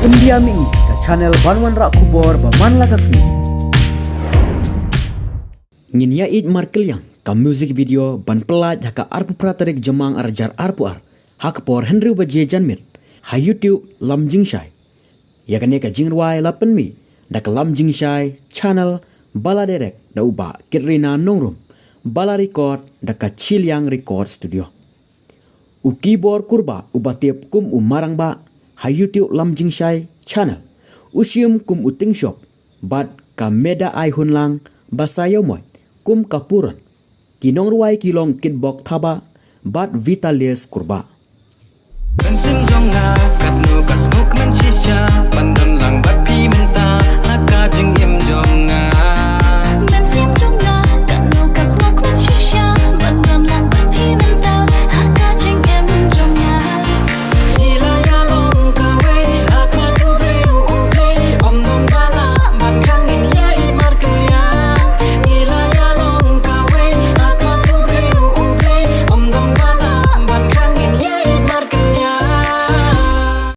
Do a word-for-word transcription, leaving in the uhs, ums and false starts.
India Mih, ka channel ban wanrah khubor ba man la ka sngi. Ngin ïa ïeit markylliang ka music video ban pyllait ha ka arphew phra tarik Jymmang arhajar arphew ar, ha ka por hynriew baje janmiet, ha YouTube Lam Jingshai. Ïa kane ka jingrwai la pynmih da ka Lam Jingshai channel, ba la direct da u Bah Kitrina Nongrum, ba la record da ka Chiliang Record Studio. U Kibor Kurbah uba tip kum u Marangbah ha YouTube Lam Jingshai channel, u shim kum u Tingshop, bad ka Meda Aihunlang Basaiawmoit kum ka Puron. Ki nongrwai ki long Kitbok Thabah bad Vitalis Kurbah.